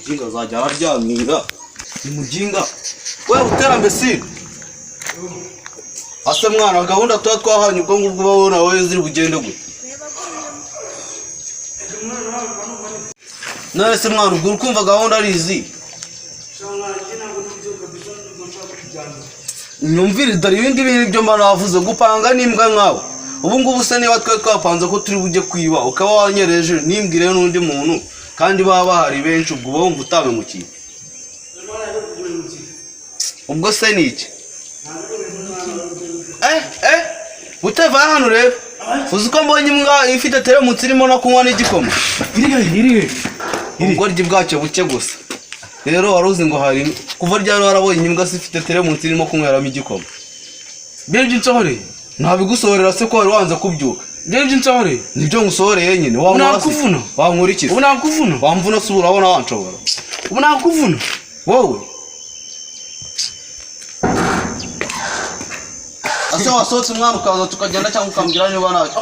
Muginga azajya araryamira. Ni muginga we utera mbese. Ase mwana, gahunda tuba twahanye, ubwo ngubwo uba ubona wowe ziri bugende gute? None se mwana, ubwo uri kumva gahunda ari izi? Nyumvire, dore ibindi bintu byo mba navuze gupanga n'imbwa nkawe. Ubu ngubu se niba twari twapanze ko turi bujye kwiba, ukaba wanyereje ntimbwire n'undi muntu, kandi baba bahari benshi, ubwo uba wumva utabimukiye? Ubwo se ni iki? Eh eh, uteva hano urebe, uzi ko mbonye imbwa ifite teremunsi irimo no kunywa n'igikoma? Iri he? Iri he? Ubugoryi bwacyo buke gusa. Rero wari uzi ngo hari kuva ryari warabonye imbwa se ifite teremunsi irimo kunyweramo igikoma? Byari by'insohoreye. Ntabigusohorera se ko wari wanze kubyuka? Byari by'insohoreye. Nibyo ngusohoreye nyine. Wankora se? Nakuvuna. Wankura? Ubu nakuvuna. Wamvuna se? Ubu urabona wanshobora? Ubu nakuvuna. Wowe ase wasohotse umwana ukaza tukagenda, cyangwa ukambwira niba ntacyo.